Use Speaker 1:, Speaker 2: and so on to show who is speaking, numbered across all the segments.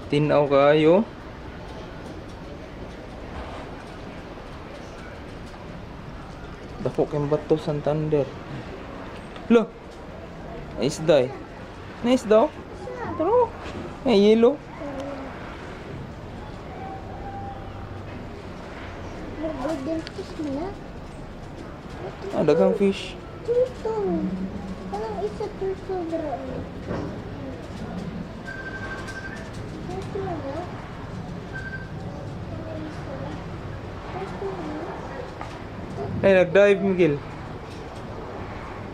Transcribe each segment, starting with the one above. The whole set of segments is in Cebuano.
Speaker 1: Tinaw kayo. Dako kay bato Santander. Lo. May isda eh. May isda oh. Tara. May yellow.
Speaker 2: Golden fish mo na.
Speaker 1: Ah, daghang fish.
Speaker 2: Turtle. Parang isa turtle bro. Turtle na. Parang isa. Turtle na.
Speaker 1: Ay, nag-dive, Miguel.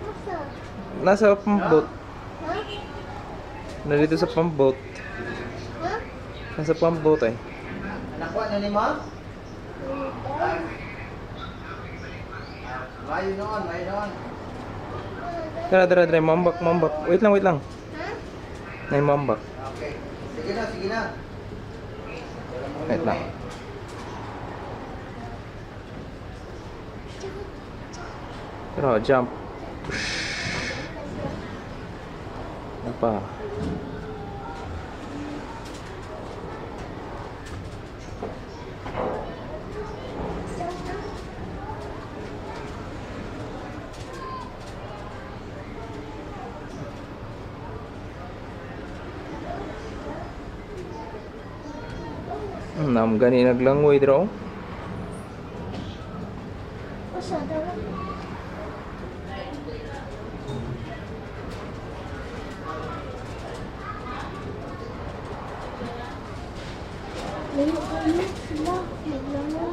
Speaker 2: Masa?
Speaker 1: Nasa pump boat.
Speaker 2: Ha?
Speaker 1: Nandito sa pump boat.
Speaker 2: Ha?
Speaker 1: Nasa pump boat eh.
Speaker 3: Nakuha na ni mo? Mayo noon, mayo noon.
Speaker 1: Tara, tara, tara. Mambak, mambak. Wait lang, wait lang.
Speaker 2: Ha?
Speaker 1: Nay, mambak.
Speaker 3: Okay. Sige na, sige na.
Speaker 1: Wait lang. Tara, jump. Push. Ano pa? Nam gani naglangoy dira oh.
Speaker 2: Masa daw? Layo kayo sila. Naglango.